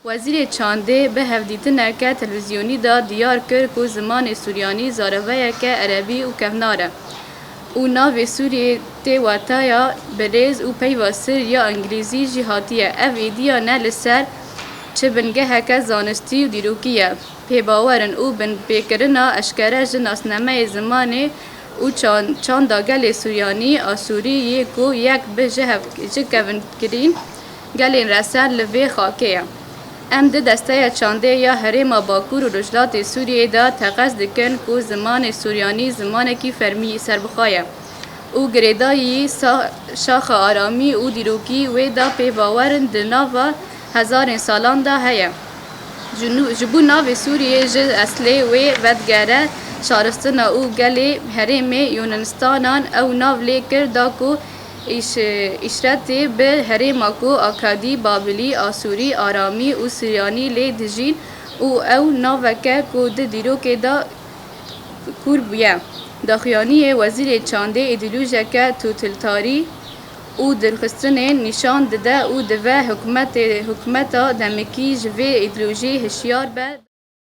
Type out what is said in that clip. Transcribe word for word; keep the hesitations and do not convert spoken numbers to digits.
Wezîrê Çandê bi hevdîtineke televîzyonî de diyar kir ku zimanê Suryanî zareveyeke erebî û kevnar e û navê Sûriyê tê wateya birêz û peyva sir ya îngilîzî jî hatiye. Ev êdiya ne li ser çi bingeheke zanistî û dîrokî ye. Pêbawer in û binpêkirina eşkere ji nasnameyê zimanê û çan-, çanda gelê Suryanî, Asûrî yê ku yek bi ji hev-, ji kevinkirîn gelên resen li vê xakê ye. Em di desteya çandê ya Herêma Bakur û Rojhilatê Sûriyê de teqez dikin ku zimanê Suryanî zimanekî fermî serbixwe ye û girêdayî sa-, şaxa aramî û dîrokî wê de pêbawer in di nava hezarên salan de heye. Ji nû-, ji bo navê Sûriyê ji eslê wê vedigere şaristina û gelê herêmê Yunanistanan ew nav lê kir da ku îş-, îşretê bi herêma ku Akadî, Babilî, Asûrî, Aramî û Suryanî lê dijîn û ew naveke ku di dîrokê de kûr bûye. Daxuyaniyê Wezîrê Çandê îdîlojeke totalitarî û dirxistinên nîşan dide û divê hikûmetê, hikûmeta demikî ji vê îdîlojiyê hişyar be.